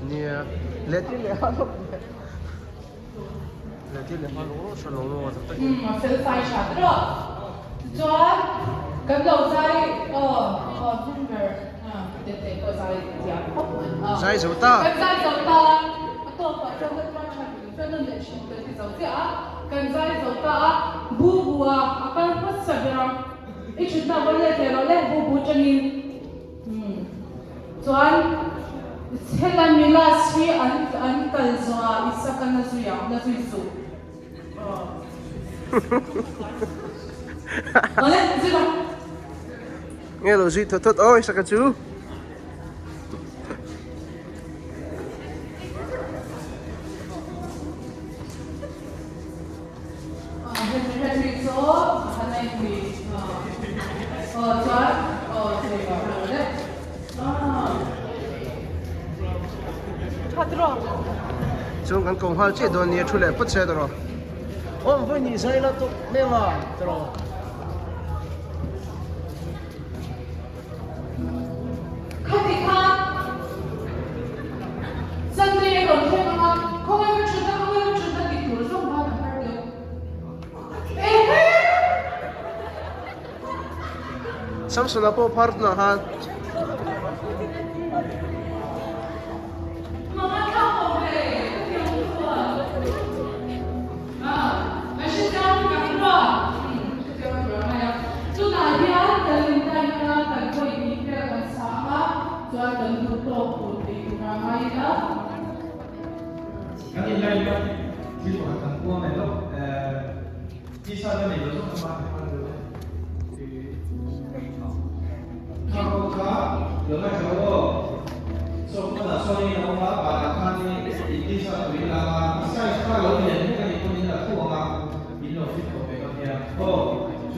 Nia, lehtir leh nghal lawk le. Lehtir leh nghal lawk lawk tha lo maw tak takin. Umm a fel fai tha ta rawh. Tichuan kan lo zai aw aw hnung ber te te pawh zai thiam khawp mai. Zai zo ta. Kan zai zo ta a tawpah chuan kan hma tha duh chuan nawn leh thin kan ti zo chiah a. Kan zai zo ta a bu bu a a kal hmasa ber a i thutna a vawn let leh rawh le bu bu tangin. Umm chuan hela milas hi an an kal zawh ah Isaka na zui ang na zui suh aw Awle zui rawh. Nge lo zui thawt thawt aw Isaka chu. Chuan kan ko nghal chiah dawn nia thu leh phawt se tawh rawh. Awm vawi ni zai la tawk hmel a tawh rawh. Khati kha Sunday a rawn thleng ang a, khawngaih ka thut a, khawngaih ka thut a ti tur zawng khan a har deuh. Ehe! Samson-a pawh phar tunah khan. Mama thlak awm ve, ka ti ang chuan. Kan inlaina thil pakhat kan puang leh lawk tisa na nei lo zawk kha mahni hman deuh e. Kha ho kha lo ngaithla rawh aw. Sawm hmanah sawn in a awm a, vanah khanin i tisa tui lak a, i size kha lo lian.